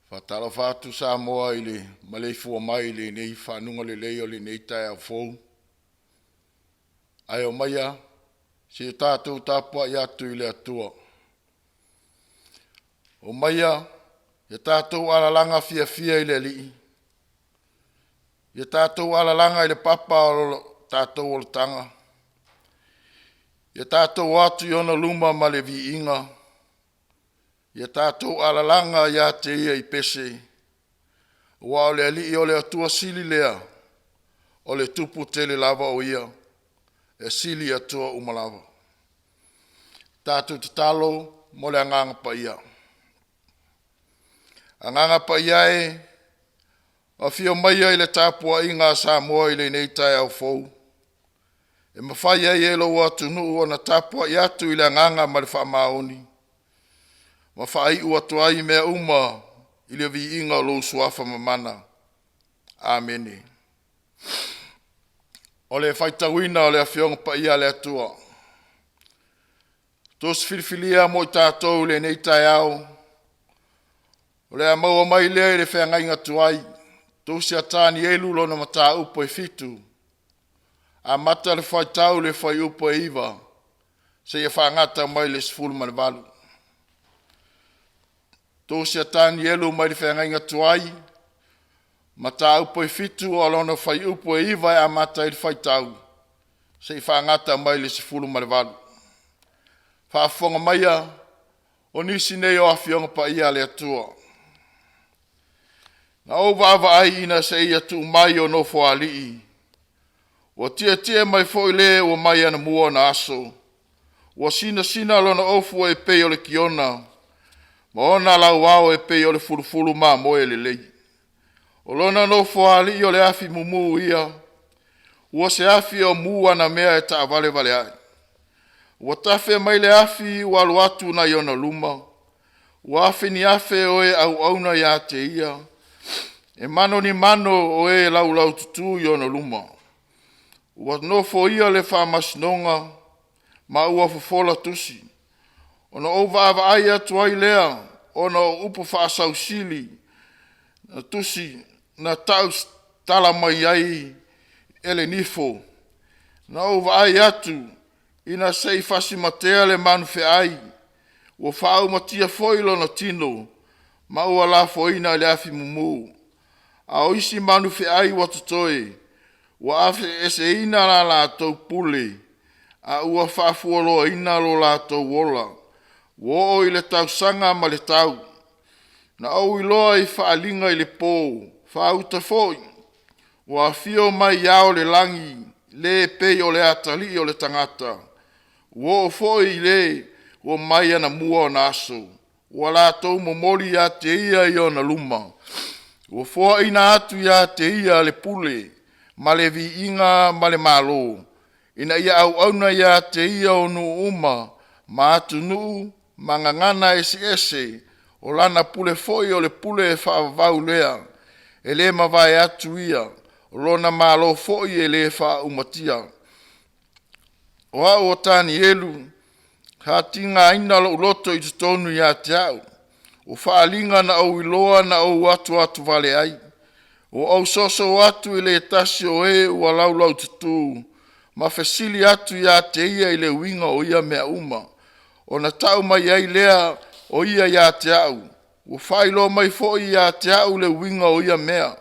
Faatalofa atu Samoa i le maleifua mai i lenei fanuga lelei o lenei taeao fou. Ae omaia se i tatou tapuai atu i le Atua. Omaia ia tatou alalaga fiafia i le Alii, ia tatou alalaga i le papa o lo tatou olataga. Ia tatou o atu i ona luma ma le viiga, ia tatou alalaga ia te ia i pese, aua o le Alii o le Atua sili lea, o le Tupu tele lava o ia, e sili Atua uma lava. Tatou tatalo mo le Agaga Paia. Agaga Paia e, afio maia i le tapuaiga a Samoa i lenei taeao fou, e mafai ai e lou atunuu ona tapuai atu i le agaga ma le faamaoni ma faaiu atu ai mea uma i le viiga o lou Suafa mamana. Amene. O le faitauina o le Afioga Paia a le Atua, Tusi Filifilia mo i tatou i lenei taeao, o le a maua mai lea i le feagaiga tuai, Tusi a Tanielu lona mataupu e 7, amata le faitau i le fuaiupu e 9 seia fagata mai le 18. Tusi a Tanielu mai le Feagaiga Tuai, Mataupu e 7 o lona fuaiupu e 9 e amata ai le faitau, seia fagata mai le 18. Faafofoga maia, o nisi nei o Afioga Paia a le Atua. Na ou vaavaai ina se i tuu mai o Nofoalii, ua tietie mai foi le ua mai anamua ona aso, ua sinasina lona ofu e pei o le tiona, ma ona lauao e pei o le fulufulu mamoe lelei. O lona nofoalia o le afi mumu ia, ua se afi o mu anamea e taavalevale ai. Ua tafe mai le afi ua alu atu nai ona luma, ua afe ni afe o e auauna ia te ia, e mano ni mano o e laulaututu i ona luma. Ua nofoia le faamasinoga ma ua fofola tusi. Ona ou vaavaai atu ai lea ona o upu faasausili na tusi na tautala mai ai e le nifo. Na ou vaai atu ina se i fasi matea le manufeai, ua faaumatia foi lona tino ma ua lafoina i le afi mumu. A o isi manufeai ua totoe, ua aveeseina la latou pule, a ua faafualoaina lo latou ola, ua oo i le tausaga ma le tau. Na ou iloa i faaaliga i le po faauta foi, ua afio mai ao o le lagi le e pei o le atalii o le tagata, ua oo foi i le ua mai anamua ona aso, ua latou momoli ia te ia i ona luma, ua foaina atu ia te ia le pule ma le viiga ma le malo, ina ia auauna ia te ia o nuu uma ma atunuu ma gagana eseese. O lana pule foi o le pule e faavavau lea, e le mavae atu ia, o lona Malo foi e le faaumatia. O au o Tanielu, sa tigaina lou loto i totonu ia te au, o faaaliga na ou iloa na ou atuatuvale ai. Ua ou soso atu i le tasi o e ua laulaututu ma fesili atu ia te ia i le uiga o ia mea uma. Ona tau mai ai lea o ia ia te au, ua faailoa mai foi ia te au le uiga o ia mea.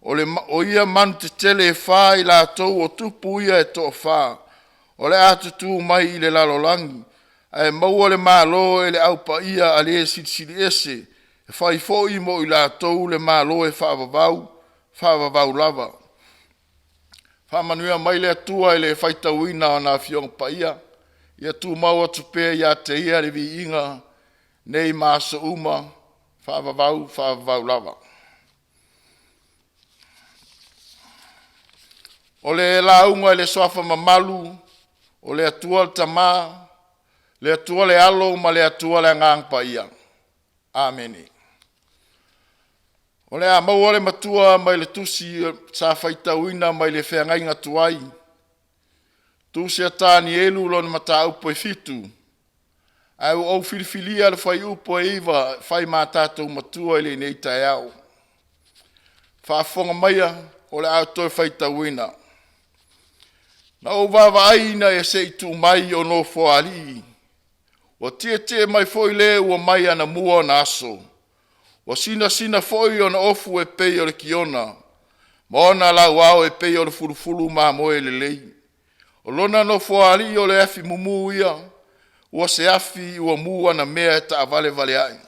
O ia manu tetele e fa i latou o tupu ia e toafa, o le a tutu mai i le lalolagi, ae maua le malo e le au paia a le Silisili Ese, e fai foi mo i latou le malo e faavavau, faavavau lava. Faamanuia mai le Atua i le faitauina o ana Afioga Paia, ia tumau atu pea ia te Ia le viiga nei ma aso uma. faavavau faavavau lava. O le lauga i le suafa mamalu o le Atua le Tama, le Atua le Alo ma le Atua le Agaga Paia. Amene. O le a maua le matua mai le tusi sa faitauina mai le feagaiga tuai, tusi a Tanielu lona mataupu e 7, ae ua ou filifilia le fuaiupu e 9 e fai ma tatou matua i lenei taeao. Faafofoga maia o le a ou toe faitauina. Na ou vaavaai ina ia se i tu mai i Nofoalii, ua tietie mai foi le ua mai anamua ona aso, ua sinasina foi ona ofu e pei o le kiona, ma ona lauao e pei o le fulufulu mamoe lelei. O lona nofoalia o le afi mumu ia, ua se afi ua mu anamea e taavalevale ai.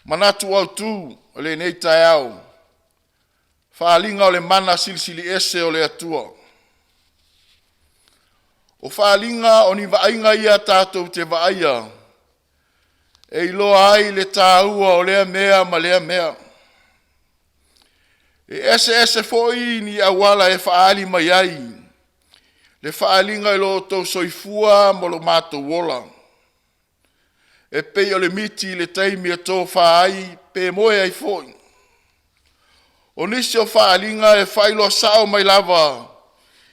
Manatu Autu o lenei taeao, faaaliga o le mana silisili ese o le Atua. O faaaliga o ni vaaiga ia tatou te vaaia e iloa ai le taua o lea mea ma lea mea. E eseese foi ni auala e faaali mai ai le faaaliga i lo outou soifua ma lo matou ola, e pei o le miti i le taimi e tofa ai pe moe ai foi. O nisi o faaaliga e faailoa sao mai lava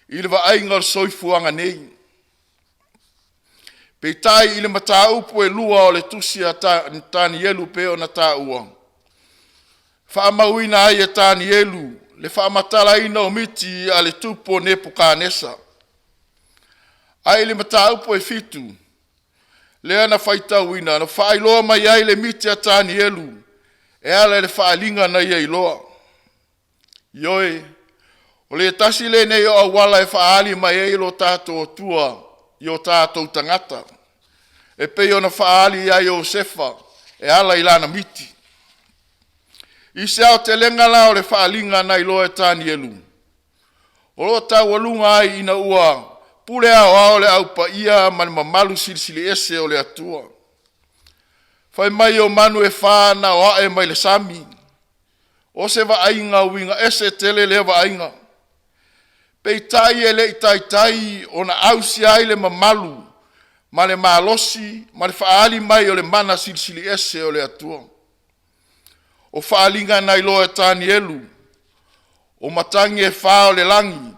i le vaaia o le soifuaga nei. Peitai i le mataupu e lua o le tusi a Tanielu pei ona taua, faamauina ai e Tanielu le faamatalaina o miti a le tupu o Nepukatanesa. Ae i le mataupu e 7 lea na faitauina, na faailoa mai ai le miti a Tanielu e ala i le faaaliga na ia iloa. Ioe, o le tasi lenei o auala e faaali mai ai lo tatou Atua i o tatou tagata, e pei ona faaali ia Iosefa e ala i lana miti. I se aotelega la o le faaaliga na iloa e Tanielu, o lo o taualuga ai ina ua pule aoao le au paia ma le mamalu silisili ese o le Atua. Fai mai o manu e fa na ae mai le sami, o se vaaiga uiga ese tele lea vaaiga. Peitai e le i taitai ona ausia ai le mamalu ma le malosi ma le faaali mai o le mana silisili ese o le Atua. O faaaliga na iloa e Tanielu, o matagi e fa o le lagi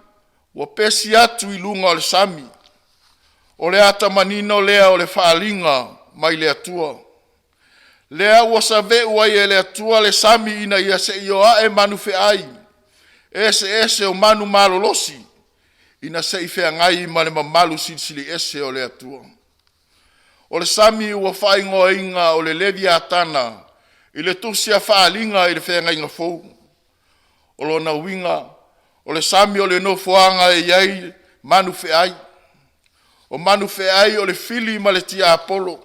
ua pesi atu i luga o le sami. O le ata manino lea o le faaaliga mai le Atua, lea ua saveu ai e le Atua le sami ina ia se i o ae manu feai eseese o manu malolosi ina se i feagai ma le mamalu silisili ese o le Atua. O le sami ua faaigoaina o le Leviatana i le tusi a Faaaliga i le Feagaiga Fou. O lona uiga, o le sami o le nofoaga e i ai manu feai. O manu feai o le fili ma le tiapolo.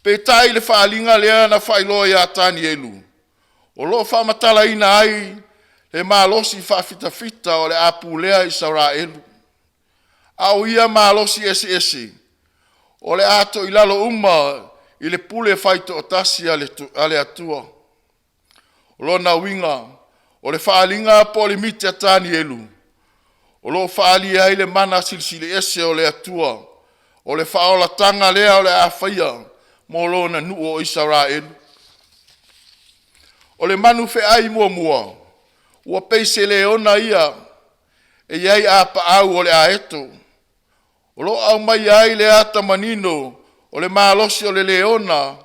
Peitai i le faaaliga lea na faailoa ia Tanielu, o lo o faamatalaina ai le malosi faafitafita o le a pulea Isaraelu, a o ia malosi eseese o le a toilalo uma i le pule faitoatasi a le Atua. O lona uiga, o le faaaliga po o le miti a Tanielu, o lo o faaalia ai le mana silisili ese o le Atua, o le faaolataga lea o le a faia mo Lona nuu o Isaraelu. O le manu feai muamua, ua pei se leona ia e i ai apaau o le aeto. O lo o aumaia ai le ata manino o le malosi o le leona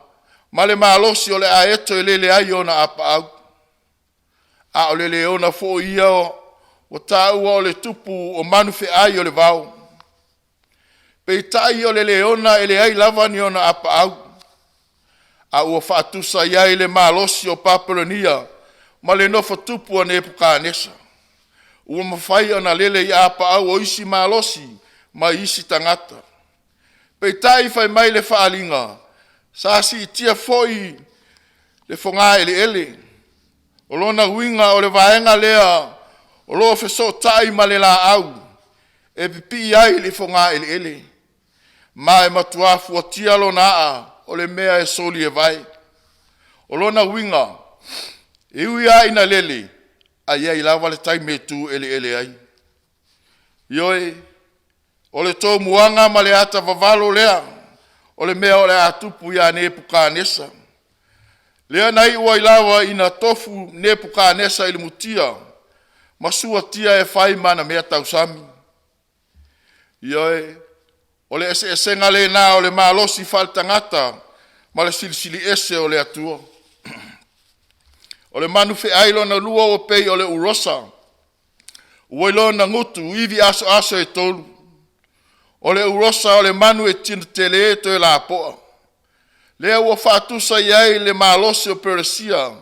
ma le malosi o le aeto e lele ai ona apaau. A o le leona foi ia ua taua o le tupu o manu feai o le vao. Peitai o le leona e leai lava ni ona apaau, a ua faatusa i ai le malosi o Papelonia ma le nofo tupu a Nepukatanesa, ua mafai ona lele i apaau o isi malosi mai isi tagata. Peitai fai mai le faaaliga, sa siitia foi le fogaeleele. O lona uiga o le vaega lea o lo o fesootai ma le laau e pipii ai le fogaeleele. Ma e matuā fuatia lona aa o le mea e soli e vae. O lona uiga, e ui lava ina lele, ae i ai lava le taimi e tu eleele ai. Ioe, o le tomuaga ma le atavavalo lea o le mea o le a tupu ia Nepukatanesa, lea na iu ai lava ina tofu Nepukatanesa i le mutia ma suatia e fai ma ana mea tausami. Ioe, o le eseesega lena o le malosi faaletagata ma le Silisili Ese o le Atua. O le manu feai lona lua ua pei o le urosa, ua i lona gutu ivi asoaso e tolu. O le urosa o le manu e tino tele toe lapoa, lea ua faatusa i ai le malosi o Peresia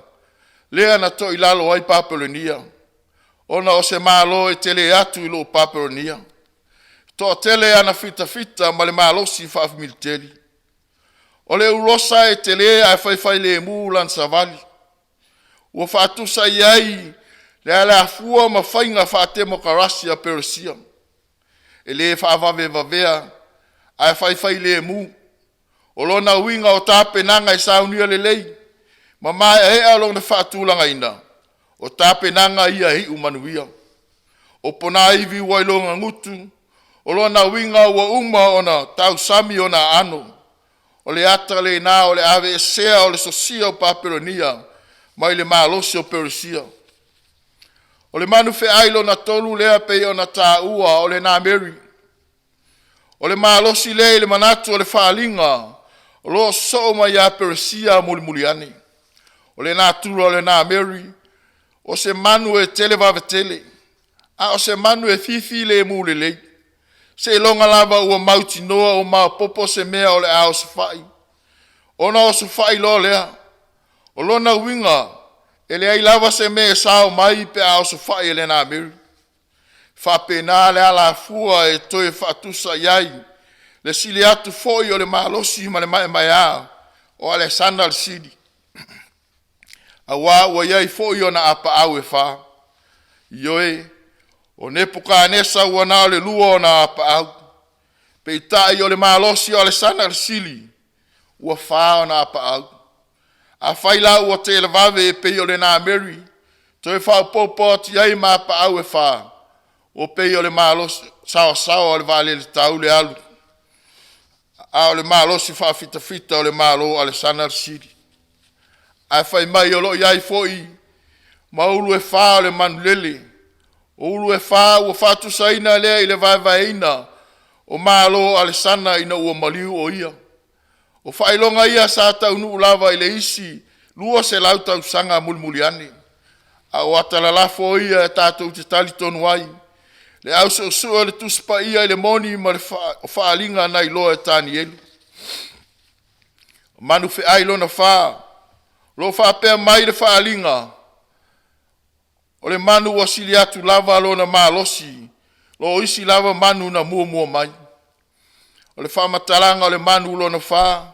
lea na toilalo ai Papelonia, ona o se malo e tele atu i lo Papelonia, toatele ana fitafita ma le malosi faa-militeli. O le urosa e tele ae faifailemū lana savali. Ua faatusa i ai le alafua ma faiga faatemokarasi a Peresia, e le faavavevavea ae faifailemu. O lona uiga o tapenaga e saunia lelei ma maeaea lona faatulagaina, o tapenaga ia e iu manuia. O ponaivi ua i lona gutu, o lona uiga ua uma ona tausami ona aano. O le ata lena o le aveesea o le sosia o Papelonia mai le malosi o Peresia. O le manu feai lona tolu lea pei ona taua o le Nameri. O le malosi lea i le manatu o le faaaliga o lo o sosoo mai ia Peresia mulimuli ane. O le natura o le Nameri, o se manu e televave tele, a o se manu e fifilemu lelei. Seiloga lava ua mautinoa ua maopoopo se mea o le a osofai, ona osofai loa lea. O lona uiga, e leai lava se mea e sao mai pe a osofai e le Nameri. E faapena le alafua e toe faatusa i ai le sili atu foi o le malosi ma le maemaea o Alesana le Sili, aua ua i ai foi ona apaau e fa. Ioe, o Nepukatanesa ua na o le lua ona apaau, peitai o le malosi o Alesana le Sili ua fa ona apaau. Afai la ua televave e pei o le Nameri, toe faaopoopo atu i ai ma apaau e fa, ua pei o le malosi saoasaoa o le vaalele tau le alu, a o le malosi faafitafita o le malo o Alesana le Sili. Ae fai mai o lo o i ai foi ma ulu e fa o le manulele. O ulu e fa ua faatusaina lea i le vaevaeina o malo o Alesana ina ua maliu o ia. O faailoga ia sa taunuu lava i le isi 200 tausaga mulimuli ane, a o atalalafo ia tatou te talitonu ai le au suesue o le Tusi Paia i le moni ma le faaaliga na iloa e Tanielu. O manu feai lona fa, o lo o faapea mai le faaaliga, o le manu ua sili atu lava lona malosi lo isi lava manu na muamua mai. O le faamatalaga o le manu lona fa,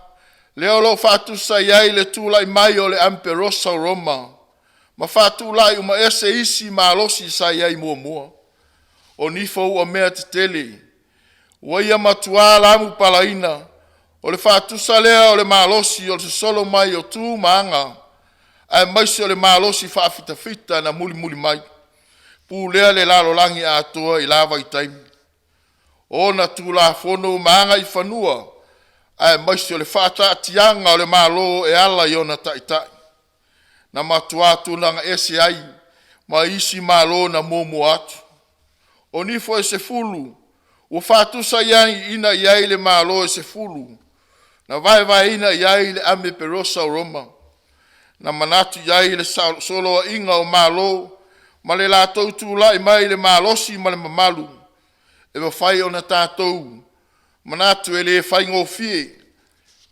lea o lo o faatusa i ai le tulai mai o le Aperoso o Roma ma faatulai uma ese isi malosi sa i ai muamua. O nifo ua mea tetele, ua ia matua lamupalaina. O le faatusa lea o le malosi o le sosolo mai o tu ma aga, aemaise o le malosi faafitafita na mulimuli mai, pulea le lalolagi atoa i la vaitaimi, o ona tulafono ma agaifanua, aemaise o le faataatiaga o le Malo e ala i ona taitai, na matua tulaga ese ai ma isi Malo na muamua atu. O nifo e 10 ua faatusaina i ai le malo e 10 na vaevaeina i ai le Ameperosa o Roma, na manatu i ai le soloaiga o Malo ma le latou tulai mai i le malosi ma le mamalu, e mafai ona tatou manatu e le faigofie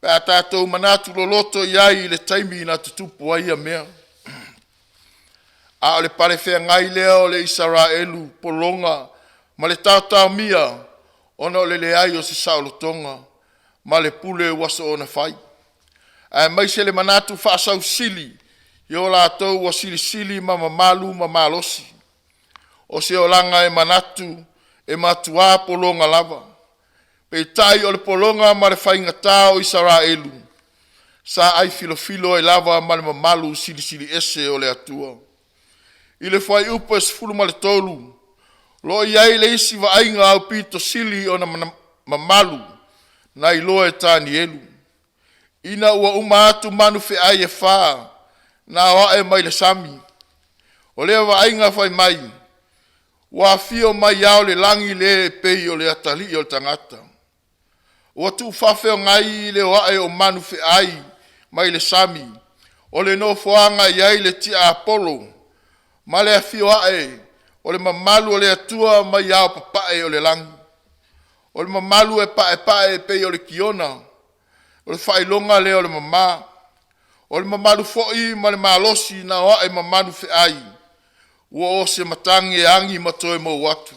pe a tatou manatu loloto i ai i le taimi na tutupu ai ia mea. A o le pale feagai lea o le Isaraelu pologa ma le taotaomia ona o le leai o se saolotoga ma le pule ua soona fai, aemaise le manatu faasausili i o latou ua silisili ma mamalu ma malosi. O se olaga e manatu e matua pologa lava. Peitai o le pologa ma le faigata o Isaraelu, sa ai filofilo ai lava ma le mamalu silisili ese o le Atua. I le fuaiupu 13, o lo o i ai le isi vaaiga aupito sili ona mamalu na iloa e Tanielu, ina ua uma atu manu feai e fa na ao ae mai le sami. O lea vaaiga fai mai, ua afio mai ao o le lagi le e pei o le atalii o le tagata. Ua tuufafeogai le oae o manu feai mai le sami o le nofoaga e i ai le tiapolo ma le afio ae o le mamalu o le Atua mai ao papae o le lagi. O le mamalu e paepae e pei o le liona, o le faailoga lea o le mama. O le mamalu foi ma le malosi na oae ma manu feai, ua o se matagi e agi ma toe mou atu.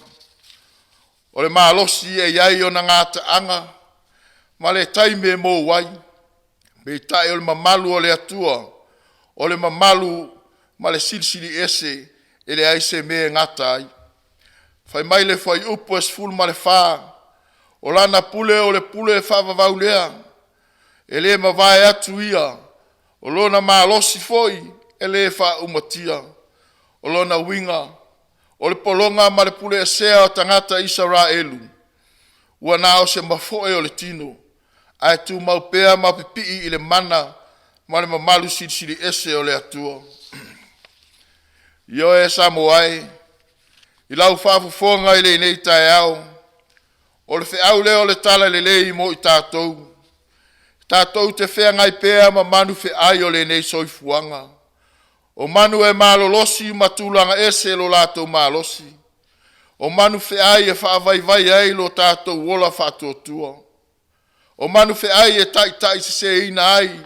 O le malosi e i ai ona gataaga ma le taimi e mou ai. Peitai o le mamalu o le Atua, o le mamalu ma le silisili ese, e leai se mea e gata ai. Fai mai le fuaiupu 14, o lana pule o le pule faavavau lea, e le mavae atu ia, o lona malosi foi e le faaumatia. O lona uiga, o le pologa ma le puleesea o tagata Isaraelu, ua na o se mafoe o le tino, ae tumau pea ma pipii i le mana ma le mamalu silisili ese o le Atua. Ioe Samoa e, i lau faafofoga i lenei taeao, o le feau lea o le talalelei mo i tatou, tatou te feagai pea ma manu feai o lenei soifuaga. O manu e malolosi ma tulaga ese lo latou malosi. O manu feai e faavaivai ai lo tatou ola faatuatua. O manu feai e taitaiseseina ai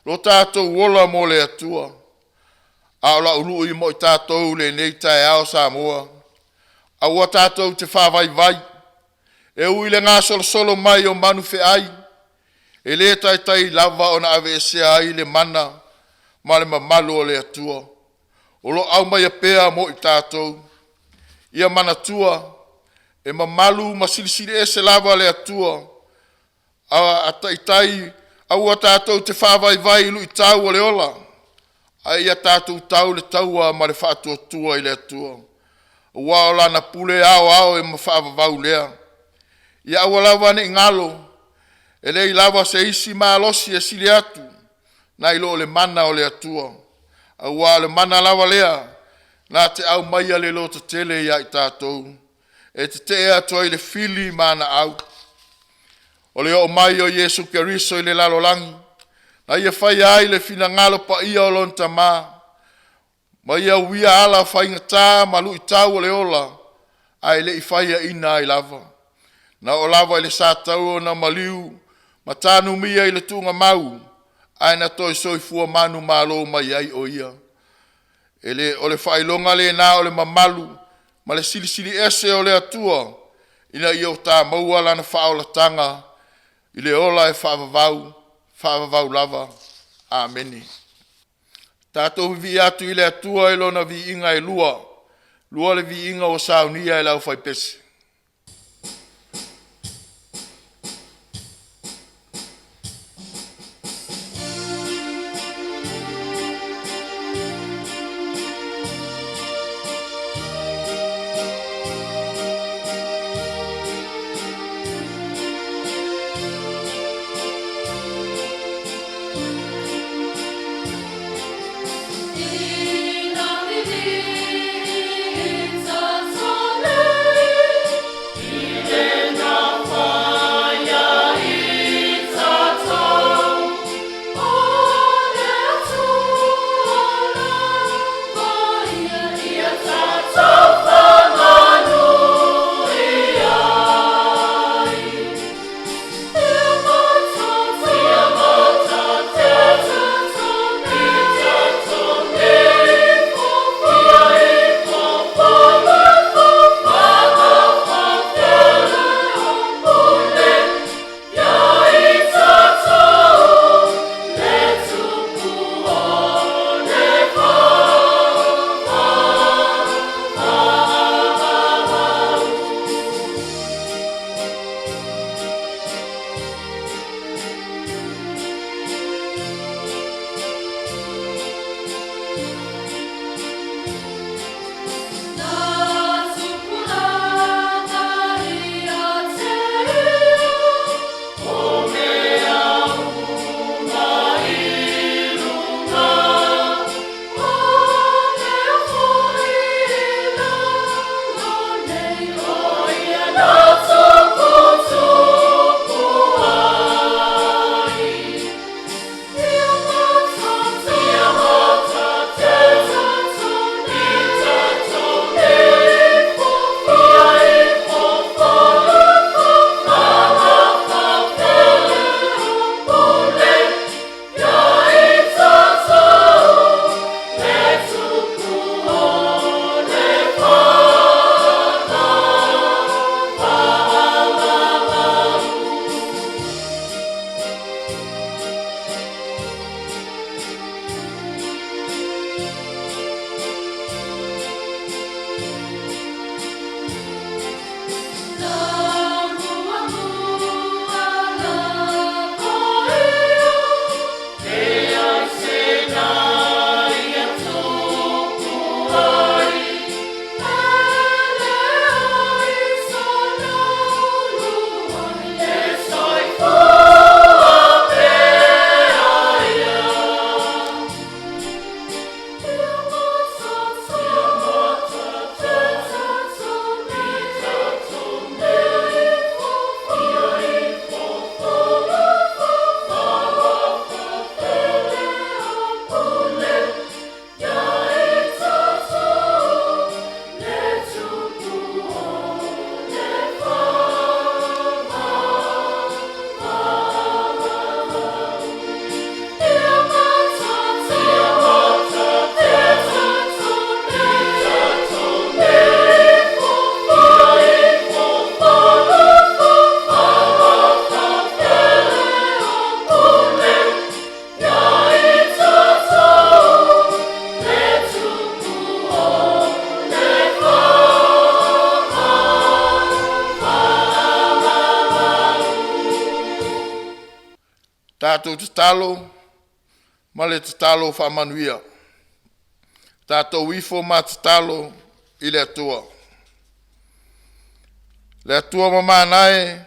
lo tatou ola mo le Atua. A o lau lui mo i tatou i lenei taeao Samoa, aua tatou te faavaivai. E ui i le gasolosolo mai o manu feai, e le taitai lava ona aveesea ai le mana ma le mamalu o le Atua o lo o aumaia pea mo i tatou. Ia manatua, e mamalu ma silisili ese lava le Atua. A taitai, aua tatou te faavaivai i luitau o le ola, ae ia tatou tau le taua ma le faatuatua i le Atua, aua o Lana pule aoao e faavavau lea. Ia aua lava ne i galo, e leai lava se isi malosi e sili atu nai lo le mana o le Atua, aua o le mana lava lea na te aumaia le lototele ia i tatou e tetee atu ai le fili ma ana au. O le oo mai o Iesu Keriso i le lalolagi, na Ia faia ai le finagalo paia o Lona Tama, ma Ia uia ala faigata ma luitau o le ola, ae le i faiaina ai lava. Na oo lava i le sataua na maliu ma tanumia i le tuugamau, ae na toe soifua manumalo mai ai o Ia. E le o le faailoga lena o le mamalu ma le silisili ese o le Atua, ina ia ota maua lana faaolataga i le ola e faavavau, faavavau lava. Amene. Tatou vivii atu i le Atua i lona viiga e lua, lua le viiga ua saunia e le aufaipese. Ina Tatou tatalo ma le tatalo faamanuia. Tatou ifo ma tatalo i le Atua. Le Atua mamana e,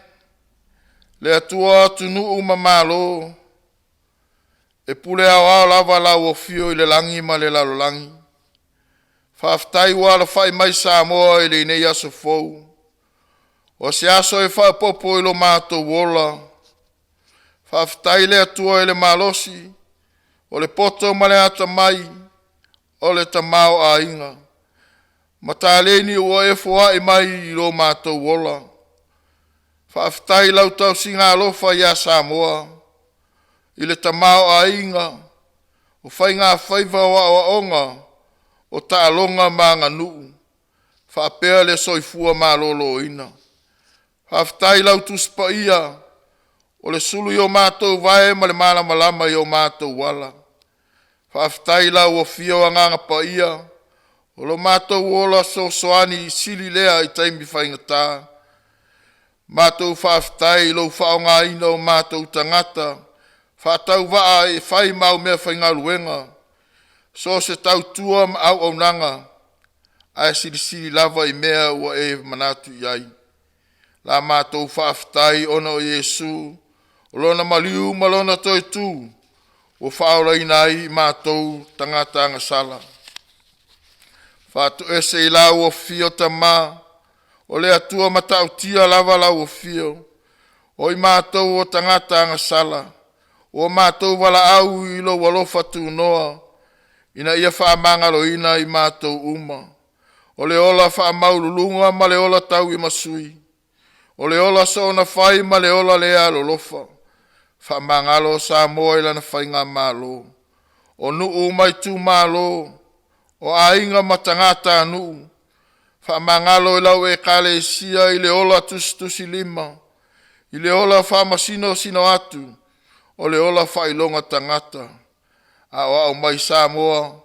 le Atua o atunuu ma malo, e pule aoao lava lau Afio i le lagi ma le lalolagi. Faafetai ua alafai mai Samoa i lenei aso fou, o se aso e faaopoopo i lo matou ola. Faafetai i le Atua i le malosi o le poto ma le atamai o le tamaoaiga ma taleni ua e foai mai i lo matou ola. Faafetai i lau tausiga alofa ia Samoa i le tamaoaiga, o faigafaiva, o aoaoga, o taaloga ma aganuu, faapea le soifua maloloina. Faafetai i lau Tusi Paia o le sulu i o matou vae ma le malamalama i o matou ala. Faafetai i lau Afio o Agaga Paia, o lo matou ola fesoasoani sili lea i taimi faigata. Matou faafetai i lou faaaogaina o matou tagata faatauvaa e fai ma au meafaigaluega, so o se tautua ma auaunaga, ae silisili lava i mea ua e manatu i ai. La matou faafetai ona o Iesu, o lona maliu ma lona toe tu ua faaolaina ai i matou tagata agasala. Faatoese i lau Afio Tama, o le Atua matautia lava lau Afio, o i matou o tagata agasala, ua matou valaau i lou alofa tunoa, ina ia faamagaloina i matou uma. O le ola faamaualuluga ma le ola tauimasui, o le ola soonafai ma le ola le alolofa. Faamagalo Samoa i lana faigamalo, o nuu ma itumalo, o aiga ma tagatanuu. Faamagalo i lau Ekalesia i le ola tusitusilima, i le ola faamasinosino atu, o le ola faailoga tagata. Aoao mai Samoa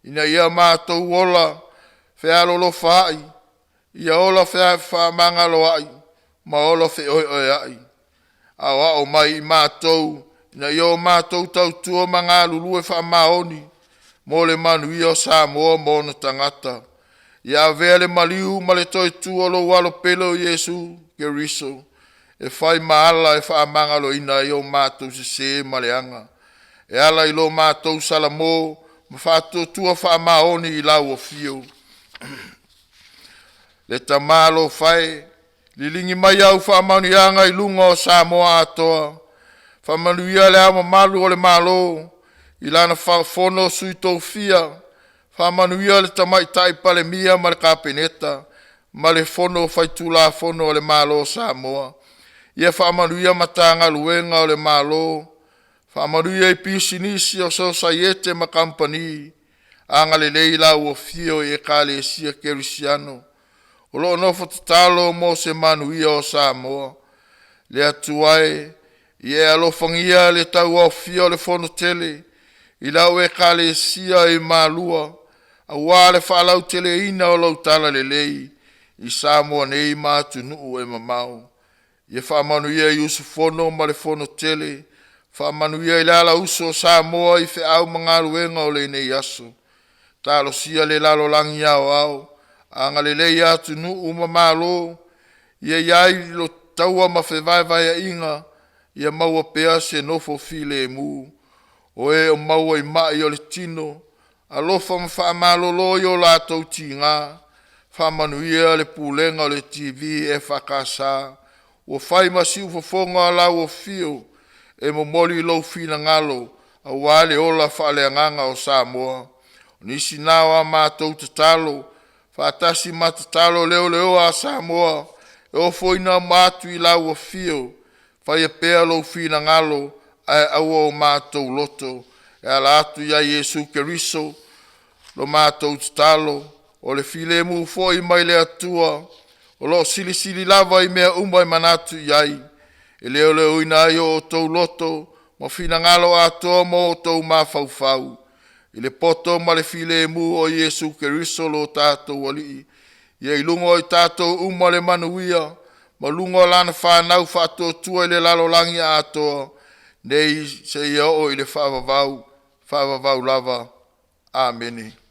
ina ia matou ola fealolofaai, ia ola fefaamagaloai ma ola feoeoeai. Aoao mai i matou ina ia o matou tautua ma galulue faamaoni mo le manuia o Samoa ma ona tagata. Ia avea le maliu ma le toe tu o lou Alo pele o Iesu Keriso e fai ma ala e faamagaloina ai o matou sese ma leaga, e ala i lo matou salamo ma faatuatua faamaoni i lau Afio. Le Tama alofa e, liligi mai au faamanuiaga i luga o Samoa atoa, faamanuia Le Ao Mamalu o le Malo i Lana Fono a Sui Tofia, faamanuia le Tamaitai Palemia ma le Kapeneta ma le Fono Faitulafono a le Malo o Samoa. Ia faamanuia Matagaluega a le Malo, faamanuia i pisinisi, o sosaiete ma kamupani. Agalelei lau Afio i Ekalesia Kerisiano o lo o nofo tatalo mo se manuia o Samoa. Le Atua e, ia e alofagia le tauaofia o le Fono Tele i lau Ekalesia i Malua aua le faalauteleina o lau talalelei i Samoa nei ma atunuu e mamao. Ia faamanuia i usufono ma le Fono Tele, faamanuia i le alausu o Samoa i feau ma galuega o lenei aso. Talosia le lalolagi aoao, agalelei atunuu ma malo ia i ai le taua ma fevaevaeaiga, ia maua pea se nofo filemu o e o maua i mai o le tino, alofa ma faamalolo i o latou tiga. Faamanuia le Pulega o le TV EFKS ua fai ma siufofoga o lau afio e momoli lou finagalo aua le ola faaleagaga o Samoa. O nisi na o a matou tatalo faatasi ma tatalo leleoa a Samoa e ofoina atu i lau Afio, faia pea lou finagalo ae aua o matou loto, e ala atu ia Iesu Keriso lo matou tatalo, o le filemu foi mai le Atua o lo o silisili lava i mea uma e manatu i ai, e leoleoina ai o outou loto ma finagalo atoa ma outou mafaufau, i le poto ma le filemu o Iesu Keriso lo tatou Alii. Ia i luga o i tatou uma le manuia ma luga o lana fanau faatuatua i le lalolagi atoa. nei seia oo i le faavavau, faavavau lava. Amene.